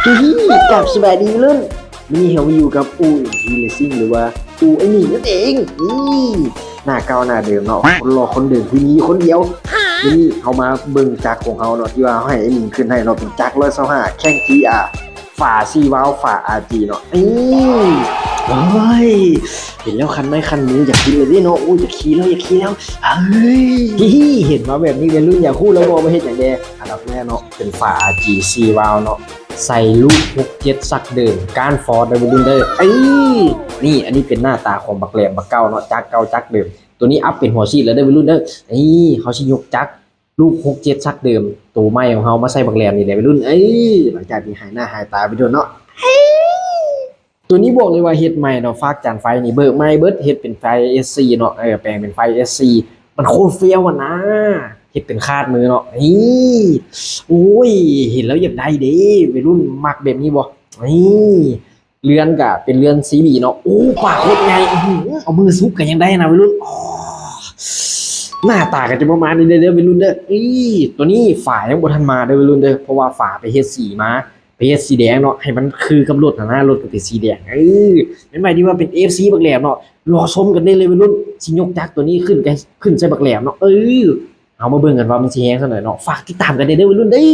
ຮີ້ ກັບສະບາຍດີເລີ້ນ ມື້ນີ້ເຮົາຢູ່ກັບອູ່ເອັມທີເຣຊິງ ຫຼືວ່າອູ່ໄອ້ໜິງນັ້ນເອງ. ນີ້ ໜ້າເກົ່າໜ້າເດີມເນາະ ຄົນຫຼໍ່ຄົນເດີມທີ່ມີຢູ່ຄົນດຽວ. ມື້ນີ້ເຮົາມາເບິ່ງຈັກຂອງເຮົາເນາະ ທີ່ວ່າເຮົາໃຫ້ໄອ້ໜິງຂຶ້ນໃຫ້ເນາະ ເປັນຈັກຮ້ອຍຊາວຫ້າ ແຂ່ງຈີອາ ຝາສີ່ວາວ ຝາອາຈີເນາະ. ນີ້ ໂອ້ຍ ເຫັນແລ້ວຄັນໄມ້ຄັນມື ຢາກກິນເລີຍເດ້ເນາະ. ໂອ້ຍ ຢາກຂີ່ແລ້ວ ຢາກຂີ່ແລ້ວ. ເອີຍ ເຫັນມາແບບນີ້ ໄວລຸ້ນຢາກຮູ້ແລ້ວບໍ່ວ່າເຮັດຫຍັງແດ່? ອັນດັບແລກເນາະ ເປັນຝາອາຈີສີ່ວາວເນາະ ໃສ່ລູກຫົກເຈັດຊັກເດີມ ກ້ານຟອດເດີໄວລຸ້ນເດີ. ເອີຍ ນີ້ ອັນນີ້ເປັນໜ້າຕາຂອງບັກແຫຼມບັກເກົ່າເນາະ ຈັກເກົ່າຈັກເດີມ. ໂຕນີ້ອັບເປັນຫົວສີດແລ້ວເດີໄວລຸ້ນເດີ. ນີ້ ເຮົາຊິຍົກຈັກລູກຫົກເຈັດຊັກເດີມ ໂຕໃໝ່ຂອງເຮົາມາໃສ່ບັກແຫຼມນີ້ແຫຼະໄວລຸ້ນ. ເອີຍ ຫຼັງຈາກທີ່ຫາຍໜ້າຫາຍຕາໄປດົນເນາະ. ໂຕນີ້ບອກເລີຍວ່າເຮັດໃໝ່ເນາະ ຟາກຈານໄຟນີ້ເບີກໃໝ່ເບິດ ເຮັດເປັນໄຟເອສຊີເນາະ ເອີ ແປງເປັນໄຟເອສຊີ ມັນໂຄດເຟ້ຽວຫັ້ນນາ ເຮັດເປັນຄາດມືເນາະ. ນີ້ ໂອ້ຍ ເຫັນແລ້ວຢາກໄດ້ເດ້ ໄວລຸ້ນມັກແບບນີ້ບໍ່? ນີ້ ເລື່ອນກະເປັນເລື່ອນຊີບີເນາະ. ໂອ້ ປາກໂຄດໃຫຍ່ ອື້ຫື ເອົາມືຊຸບກະຍັງໄດ້ນະໄວລຸ້ນ. ອໍ ໜ້າຕາກະຈະປະມານນີ້ເດີໄວລຸ້ນເດີ. ນີ້ ໂຕນີ້ຝາຍັງບໍ່ທັນມາເດີໄວລຸ້ນເດີ ເພາະວ່າຝາໄປເຮັດສີມາ ໄປເຮັດສີແດງເນາະ ໃຫ້ມັນຄືກັບລົດຫັ້ນນະ ລົດກະເປັນສີແດງ. ເອີ ແມ່ນໃໝ່ທີ່ວ່າເປັນເອັຟຊີບັກແຫຼມເນາະ ລໍຊົມກັນໄດ້ເລີຍໄວລຸ້ນ ຊິຍົກຈັກໂຕນີ້ຂຶ້ນ ຂຶ້ນໃສ່ບັກແຫຼມເນາະ. ເອີ ເຮົາມາເບິ່ງກັນວ່າມັນຊິແຮງສ່ຳໃດເນາະ ຝາກຕິດຕາມກັນແດ່ເດີໄວລຸ້ນເດີ.